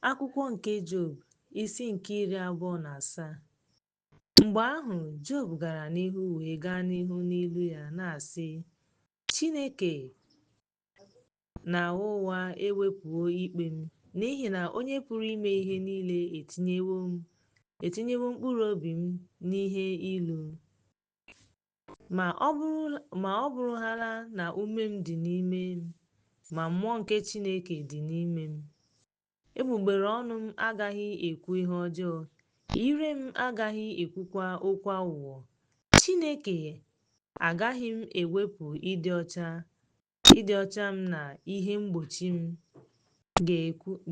Akwụkwọ nke Job, isi nke 27. Mgbe ahụ Job gara n'ihu wee gaa n'ihu n'ilu ya, na-asị, Chineke na ụwa ewepụwo ikpe m, n'ihi na Onye Pụrụ Ime Ihe Niile etinyewo mkpụrụ obi m n'ihe ilu. Ma ọ bụrụhaala na ume m dị n'ime m, ma mmụọ nke Chineke dị n'ime m, egbugbere ọnụ m agaghị ekwu ihe ọjọọ, ire m agaghị ekwukwa okwu aghụghọ. Chineke, agaghị m ewepụ ịdị ọcha m na ihe mgbochi m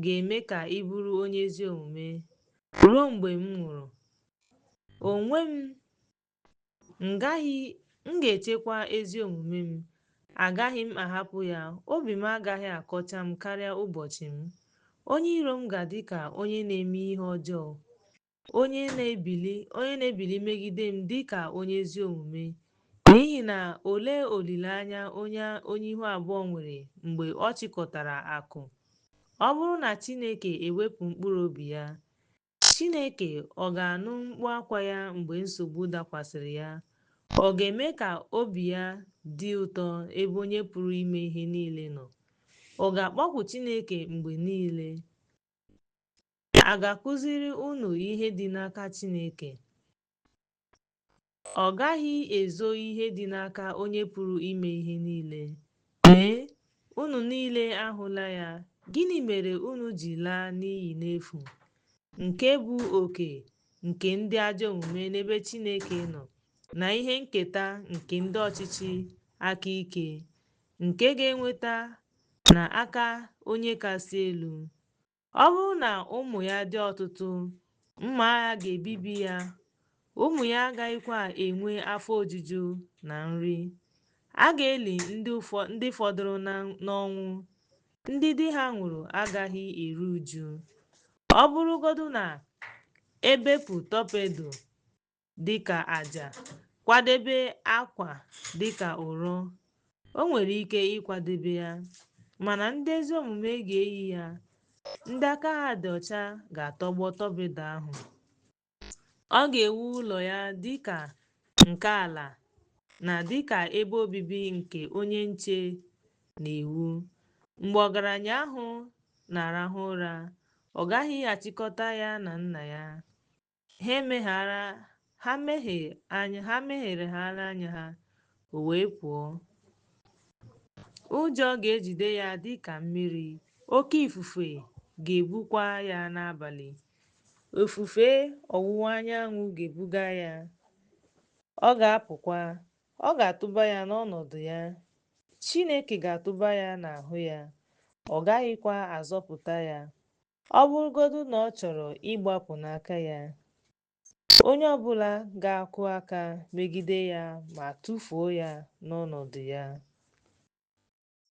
ga-eme ka ị bụrụ onye ezi omume ruo mgbe m nwụrụ. Onwe m m gaghị m ga-echekwa ezi omume m, agaghị m ahapụ ya, obi m agaghị akọcha m karịa ụbọchị m. Onye iro m ga-adị ka onye na-eme ihe ọjọọ, onye na-ebili megide m dị ka onye ezi omume. N'ihi na olee olileanya onye ihu abụọ nwere mgbe ọ chịkọtara akụ? Ọ bụrụ na Chineke ewepụ mkpụrụ obi ya, Chineke ọ ga-anụ mkpu akwa ya mgbe nsogbu dakwasịrị ya? Ọ ga-eme ka obi ya dị ụtọ ebe Onye Pụrụ Ime Ihe Niile nọ? Ọ ga-akpọku Chineke mgbe niile? A ga-akụziri unu ihe dị n'aka Chineke? Ọ gaghị ezo ihe dị n'aka Onye Pụrụ Ime Ihe Niile. Lee, unu niile ahụla ya. Gịnị mere unu ji laa n'iyi n'efu, nke bụ oke nke ndị ajọ omume n'ebe Chineke nọ, na ihe nketa nke ndị ọchịchị aka ike, nke ga-enweta n'aka Onye Kasị Elu? Ọ bụrụ na ụmụ ya dị ọtụtụ, mma agha ga-ebibi ya, ụmụ ya agaghịkwa enwe afọ ojuju na nri. A ga-eli ndị fọdụrụ n'ọnwụ, ndị di ha nwụrụ agaghị eru uju. Ọ bụrụgodu na e bepụ torpedo dị ka aja, kwadebe akwa dị ka ụrọ, o nwere ike ịkwadebe ya, mana ndị ezi omume ga-eyi ya, ndị aka ha dị ọcha ga-atọgbọ torpedo ahụ. Ọ ga-ewu ụlọ ya dị ka nke ala na dị ka ebe obibi nke onye nche na-ewu. Mgbe ọgaranya ahụ na-arahụ ụra, ọ gaghị achịkọta ya na nna ya. Ha meghereghara anya ha, o wee pụọ. Ụjọ ga-ejide ya dị ka mmiri, oke ifufe ga-ebukwa ya n'abalị. Ifufe ọwụwa anyanwụ ga-ebuga ya, ọ ga-apụkwa, ọ ga-atụba ya n'ọnọdụ ya. Chineke ga-atụba ya n'ahụ ya, ọ gaghịkwa azọpụta ya. Ọ bụrụgodu na ọ chọrọ ịgbapụ n'aka ya, onye ọ bụla ga-akụ aka megide ya ma tụfuo ya n'ọnọdụ ya.